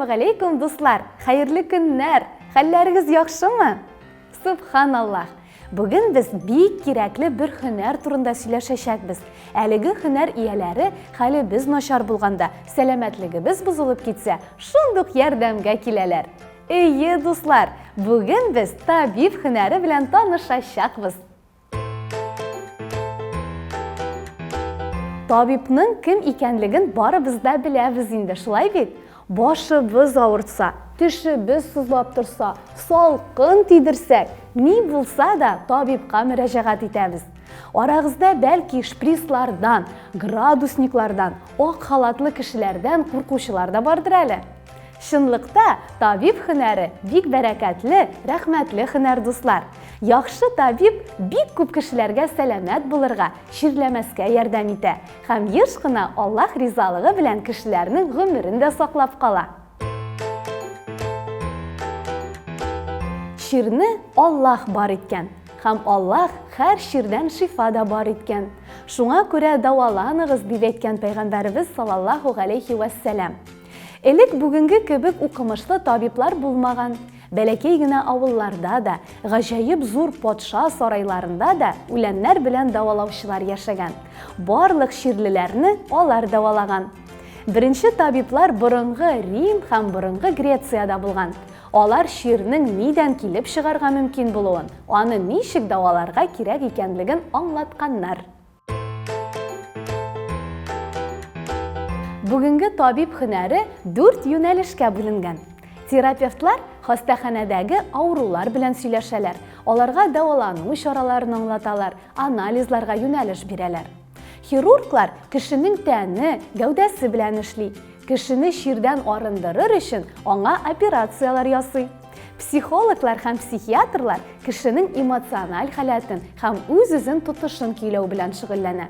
Әссәламегаләйкүм, дуслар! Хәерле көннәр! Хәлләрегез яхшымы? Субханаллаһ! Бүген без бик кирәкле бер һөнәр турында сөйләшәчәкбез. Әлеге һөнәр ияләре хәлебез начар булганда, сәламәтлегебез бозылып китсә, шундук ярдәмгә киләләр. Әйе, дуслар, бүген без табиб һөнәре белән танышачакбыз. Табибның кем икәнлеген барыбыз да беләбез инде, шулай бит? Башыбыз авыртса, тешебез сызлап торса, салкын тидерсәк, ни булса да табибка мөрәҗәгать итәбез. Арагызда бәлки шприцлардан, градусниклардан, ак халатлы кешеләрдән куркучылар да бардыр әле. Чынлыкта, табиб һөнәре бик бәрәкәтле, рәхмәтле һөнәр, дуслар. Яхшы табиб бик күп кешеләргә сәламәт булырга, чирләмәскә ярдәм итә һәм еш кына Аллаһ ризалыгы белән кешеләрнең гомерен дә саклап кала. Чирне Аллаһ бар иткән һәм Аллаһ һәр чирдән шифа да бар иткән. Шуңа күрә дәваланыгыз, дип әйткән Пәйгамбәребез саллаллаһу галәйһи вәссәлам. Элек бүгенге кебек укымышлы табиблар булмаган. Бәләкәй генә авылларда да, гаҗәеп зур патша сарайларында да үләннәр белән дәвалаучылар яшәгән. Барлык чирлеләрне алар дәвалаган. Беренче табиблар борынгы Рим һәм борынгы Грециядә булган. Алар чирнең нидән килеп чыгарга мөмкин булуын, аны ничек дәваларга кирәк икәнлеген аңлатканнар. Бүгенге табиб һөнәре дүрт юнәлешкә бүленгән. Терапевтлар хастаханәдәге авырулар белән сөйләшәләр, аларга дәвалану чараларын аңлаталар, анализларга юнәлеш бирәләр. Хирурглар кешенең тәне, гәүдәсе белән эшли. Кешене чирдән арындырыр өчен аңа операцияләр ясый. Психологлар һәм психиатрлар кешенең эмоциональ халәтен һәм үз-үзен тотышын көйләү белән шөгыльләнә.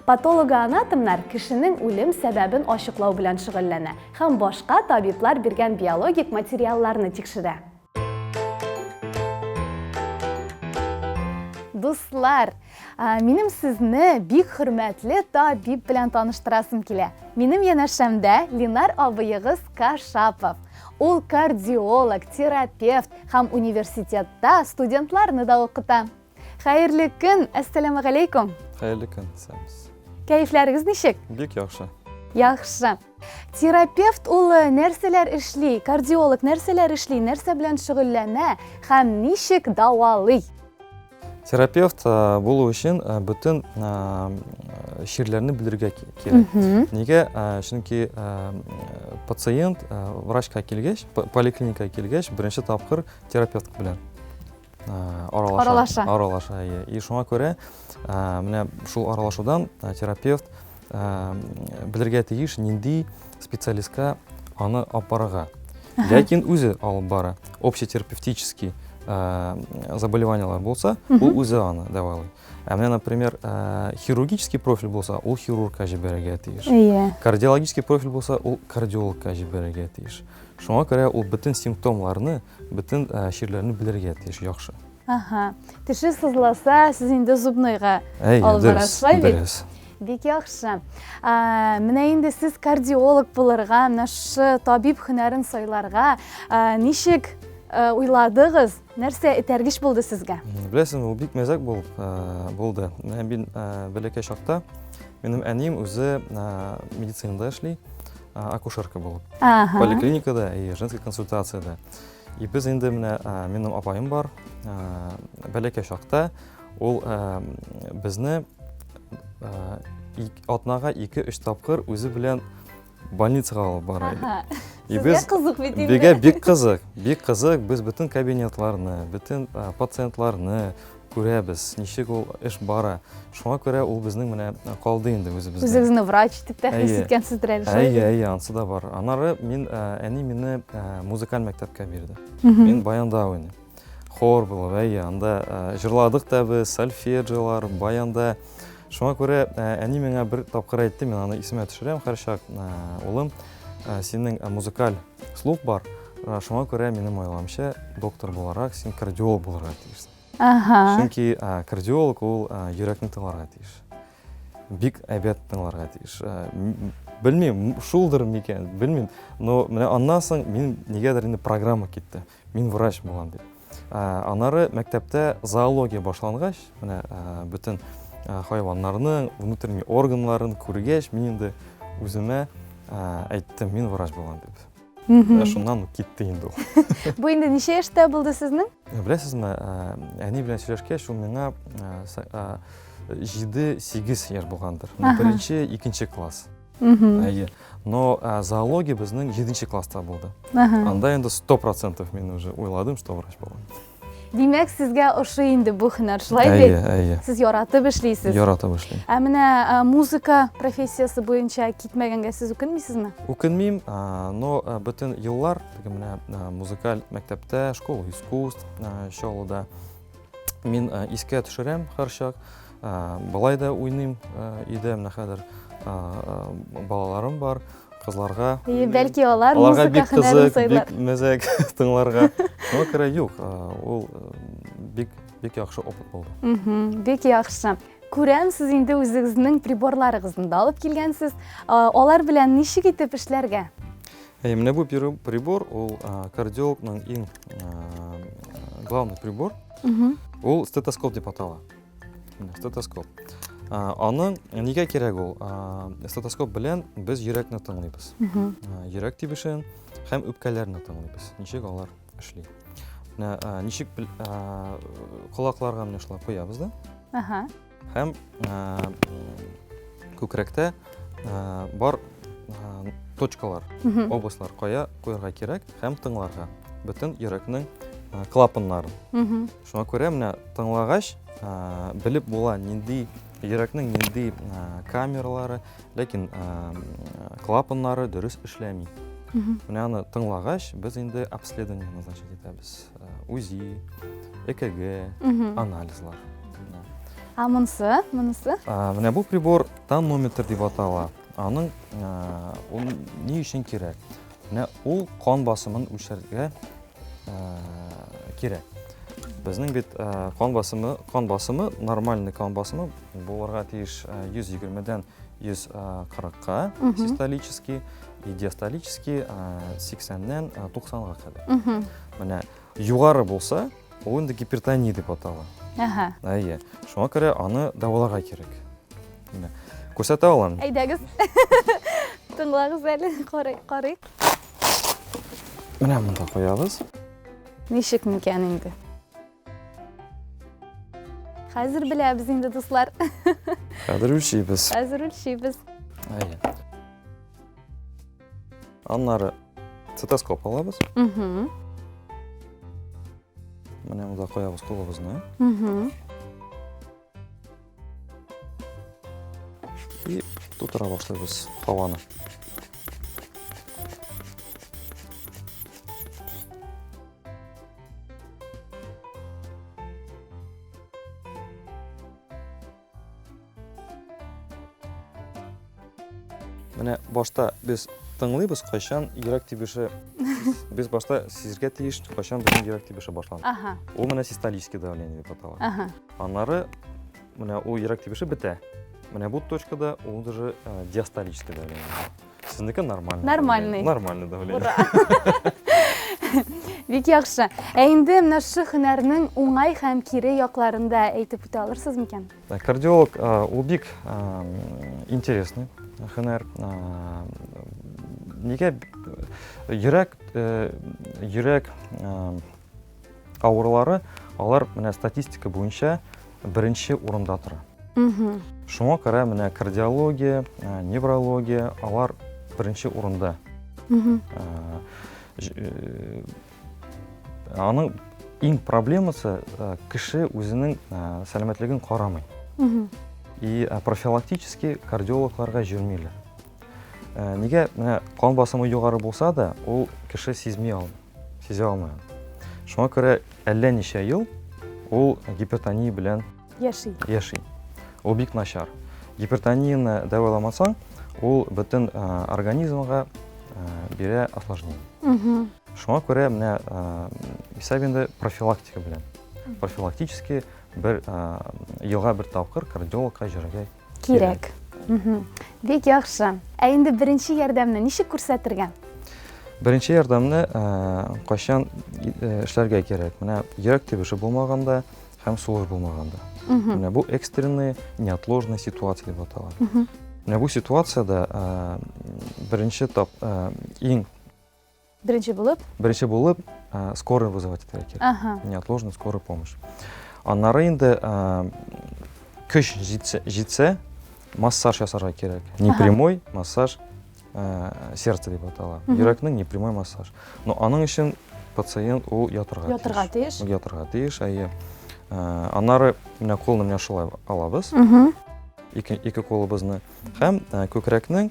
Патологоанатомнар кешенең үлем сәбәбен ачыклау белән шөгыльләнә һәм башка табиблар биргән биологик материалларны тикшерә. Дуслар, минем сезне бик хөрмәтле табиб белән таныштырасым килә. Минем янәшәмдә Линар абыегыз Кашапов. Ул кардиолог, терапевт һәм университетта студентларны да укыта. Хәерле көн, әссәламегаләйкүм. Хәерле көн, сәмс. Кәефләрегез ничек? Бик яхшы. Яхшы. Терапевт ул э, нәрсәләр эшли, кардиолог нәрсәләр эшли, нәрсә белән шөгыльләнә һәм ничек дәвалый? Терапевт э, булу өчен э, бөтен чирләрне белергә кирәк. Нигә? Чөнки пациент врачка килгәч, поликлиникага килгәч, беренче тапкыр терапевт белән аралаша. Аралаша. Аралаша, әйе. И шуңа күрә менә шул аралашудан терапевт белергә тиеш, нинди специалистка аны алып барырга. Ләкин үзе алып бара. Общетерапевтический заболеванияләр булса, ул үзе аны дәвалый. Ә менә, например, хирургический профиль булса, ул хирургка җибәрергә тиеш. Әйе. Кардиологический профиль булса, ул кардиологка җибәрергә тиеш. Шуңа күрә ул бөтен симптомларны, бөтен чирләрне белергә тиеш яхшы. Ага. Теше сызласа, сез инде зубныйга Әйе, алып дөрес, барасыз, шулай бит? дөрес. Бик яхшы. А, менә инде сез кардиолог булырга, менә шушы табиб һөнәрен сайларга а, ничек а, уйладыгыз? Нәрсә этәргеч булды сезгә? Беләсеңме, ул бик мәзәк булып булды. Менә мин бәләкәй чакта минем әнием үзе медицинада эшли, акушерка булып. Ага. Поликлиникада и женской консультациядә. И без инде менә минем апаем бар, бәләкәй чакта ул безне атнага 2-3 тапкыр үзе белән больницага алып бара иде. И без кызык бит инде. Бигә бик кызык, бик кызык. Без бөтен кабинетларны, бөтен пациентларны күрәбез, ничек ул эш бара. Шуңа күрә ул безнең менә калды инде үзебездә. Үзегезне врач дип тә хис иткәнсездер әле, шулай Әйе, әйе, ансы да бар. Аннары мин әни мине музыкаль мәктәпкә бирде. Мин баянда уйныйм. Хор булып, әйе, анда җырладык та без, сольфеджиолар, баянда. Шуңа күрә әни миңа бер тапкыр әйтте, мин аны исемә төшерәм һәрчак, улым, синең музыкаль слух бар, шуңа күрә минем уйлавымча, доктор буларак син кардиолог булырга тиешсең. Ага. Чөнки кардиолог ул йөрәкне тыңларга тиеш. Бик әйбәт тыңларга тиеш. Белмим, шулдыр микән, белмим. Но менә аннан соң мин нигәдер инде программа китте. Мин врач булам дип. Аннары мәктәптә зоология башлангач, менә бөтен хайваннарның внутренний органнарын күргәч, мин инде үземә әйттем, мин врач булам дип. Менә шуннан ук китте инде ул. Бу инде ничә яшьтә булды сезнең? Беләсезме, әни белән сөйләшкәч, ул миңа 7-8 яшь булгандыр. Беренче, икенче класс. Әйе. Но зоология безнең 7 класста булды. Анда инде 100% мин уже уйладым, что врач булам. Димәк, сезгә ошый инде бу һөнәр, шулай бит? Әйе, әйе. Сез яратып эшлисез. Яратып эшлим. Ә менә музыка профессиясе буенча китмәгәнгә сез үкенмисезме? Үкенмим, но бөтен еллар, теге менә музыкаль мәктәптә, школа искусств Чаллыда мин искә төшерәм һәрчак. Болай да уйныйм өйдә, менә хәзер балаларым бар. Кызларга. И, бәлки алар музыка бик кызык, бик мәзәк тыңларга. Шуңа күрә юк, ул бик бик яхшы опыт булды. Бик яхшы. Күрәм, сез инде үзегезнең приборларыгызны да алып килгәнсез. Алар белән ничек итеп эшләргә? Әйе, менә бу прибор, ул кардиологның иң главный прибор. Ул стетоскоп дип атала. Стетоскоп. Аның нигә кирәк ул? Стетоскоп белән без йөрәкне тыңлыйбыз. Йөрәк тибешен һәм үпкәләрне тыңлыйбыз. Ничек алар эшли. Менә ничек колакларга менә шулай куябыз да. Ага. Һәм күкрәктә бар точкалар, областьлар кая куярга кирәк һәм тыңларга. Бөтен йөрәкнең клапаннарын. Шуңа күрә менә тыңлагач, белеп була нинди йөрәкнең нинди камералары, ләкин клапаннары дөрес эшләми. Менә аны тыңлагач, без инде обследование назначать итәбез. УЗИ, ЭКГ, анализлар. А монысы, монысы? Менә бу прибор тонометр дип атала. Аның ул ни өчен кирәк? Менә ул кан басымын үлчәргә кирәк. Безнең бит кан басымы, кан басымы, нормальный кан басымы булырга тиеш 120-дән 140-ка систолический и диастолический 80-нән 90-га кадәр. Менә югары булса, ул инде гипертония дип атала. Ага. Әйе. Шуңа күрә аны дәваларга кирәк. Менә. Күрсәтә алам. Әйдәгез. Тыңлагыз әле, карыйк. Менә монда куябыз. Ничек микән инде? Хәзер беләбез инде, дуслар. Хәзер үлчибез. Хәзер үлчибез. Әйе. Аннары стетоскоп алабыз. Угу. Менә монда куябыз кулыбызны. Угу. И тутыра башлыйбыз һаваны. Менә башта без тыңлыйбыз, кайчан йөрәк тибеше без башта сизергә тиеш, кайчан безнең йөрәк тибеше башлана. Ага. Ул менә систолический давление дип атала. Ага. Аннары менә ул йөрәк тибеше бетә. Менә бу точкада ул даже э, диастолический давление. Сезнеке нормальный. Нормальный. Нормальный давление. Ура. Бик яхшы. Ә инде менә шушы һөнәрнең уңай һәм кире якларын да әйтеп үтә алырсыз микән? Э, кардиолог э, ул бик интересный һөнәр. Нигә йөрәк йөрәк авырулары алар менә статистика буенча беренче урында тора. Шуңа күрә менә кардиология, э, неврология алар беренче урында. Э, э, аның иң проблемасы кеше үзенең сәламәтлеген карамый. И профилактически кардиологларга йөрмиләр. Нигә менә кан басымы югары булса да, ул кеше сизми алмый. Сизә алмый. Шуңа күрә әллә ничә ел ул гипертония белән яши. Яши. Ул бик начар. Гипертонияне дәваламасаң, ул бөтен организмга бирә осложнение. Шуңа күрә менә исәп инде профилактика белән. Профилактически бер елга бер тапкыр кардиологка йөрергә. Кирәк. Бик яхшы. Ә инде беренче ярдәмне ничек күрсәтергә? Беренче ярдәмне кайчан эшләргә кирәк? Менә йөрәк тибеше булмаганда һәм сулыш булмаганда. Менә бу экстренный, неотложный ситуация дип атала. Менә бу ситуациядә беренче тап иң Беренче булып? Беренче булып, скорый вызывать итәргә кирәк. Ага. Неотложный скорый помощь. Аннары инде көч җитсә, җитсә, массаж ясарга кирәк. Не прямой массаж сердца дип атала. Йөрәкнең не прямой массаж. Но аның өчен пациент ул ятырга тиеш. Ятырга тиеш. Ятырга тиеш, әйе. Аннары менә кулны менә шулай алабыз. Ике, ике кулыбызны. Һәм күкрәкнең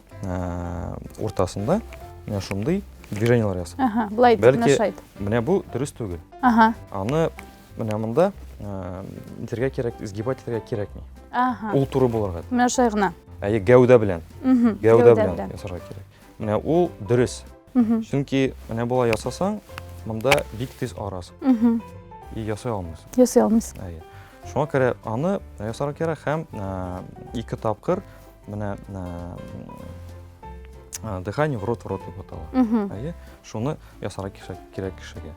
уртасында менә шундый движениеләр ясап. Ага, былай итеп, Бәлки, менә бу дөрес түгел. Ага. Аны менә монда итәргә кирәк, изгибать итәргә кирәкми. Ага. Ул туры булырга. Менә шулай гына. Әйе, гәүдә белән. Гәүдә белән ясарга кирәк. Менә ул дөрес. Чөнки менә болай ясасаң, монда бик тиз арасың. И ясый алмыйсың. Ясый алмыйсың. Әйе. Шуңа күрә аны ясарга кирәк һәм ике тапкыр менә дыхание в рот в рот дип атала. Әйе, шуны ясарга кирәк кешегә.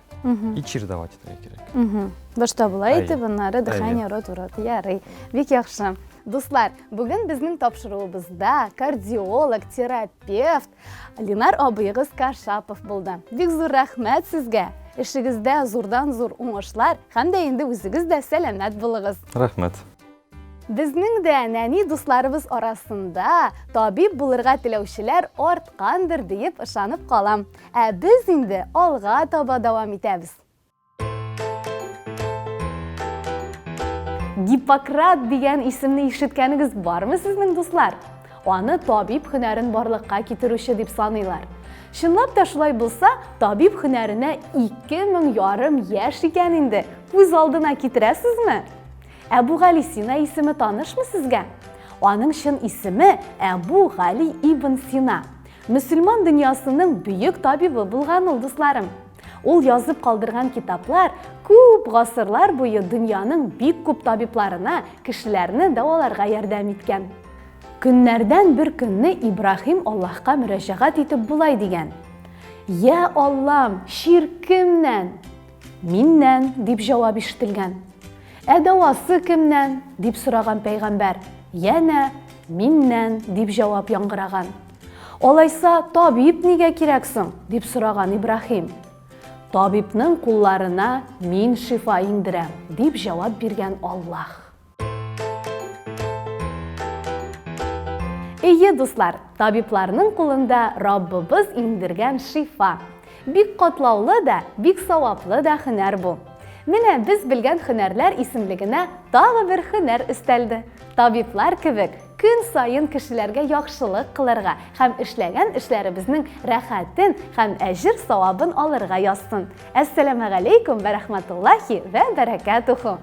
И чередовать итәргә кирәк. Башта болай итеп, аннары дыхание рот в рот. Ярый. Бик яхшы. Дуслар, бүген безнең тапшыруыбызда кардиолог, терапевт Ленар абыегыз Кашапов булды. Бик зур рәхмәт сезгә. Эшегездә зурдан-зур уңышлар һәм дә инде үзегез дә сәламәт булыгыз. Рәхмәт. Безнең дә нәни дусларыбыз арасында табиб булырга теләүчеләр арткандыр диеп ышанып калам. Ә без инде алга таба дәвам итәбез. Гиппократ дигән исемне ишеткәнегез бармы сезнең, дуслар? Аны табиб һөнәрен барлыкка китерүче дип саныйлар. Чынлап та шулай булса, табиб һөнәренә 2000 ярым яшь икән инде. Күз алдына китерәсезме? Әбу Гали Сина исеме танышмы сезгә? Аның чын исеме Әбу Гали ибн Сина. Мөселман дөньясының бөек табибы булган ул, дусларым. Ул язып калдырган китаплар күп гасырлар буе дөньяның бик күп табибларына кешеләрне дәваларга ярдәм иткән. Көннәрдән бер көнне Ибраһим Аллаһка мөрәҗәгать итеп болай дигән: Йә Аллам, чир кемнән? Миннән, дип җавап ишетелгән. Ә дәвасы кемнән? дип сораган пәйгамбәр. Янә Миннән, дип җавап яңгыраган. Алайса, табиб нигә кирәк соң? дип сораган Ибраһим. Табибның кулларына мин шифа иңдерәм, дип җавап биргән Аллаһ. Әйе, дуслар, табибларның кулында Раббыбыз иңдергән шифа. Бик катлаулы да, бик саваплы да һөнәр бу. Менә без белгән һөнәрләр исемлегенә тагы бер һөнәр өстәлде. Табиблар кебек, көн саен кешеләргә яхшылык кылырга һәм эшләгән эшләребезнең рәхәтен һәм әҗер-савабын алырга язсын. Әссәламәгаләйкүм вә рәхмәтуллаһи вә бәрәкәтүһү!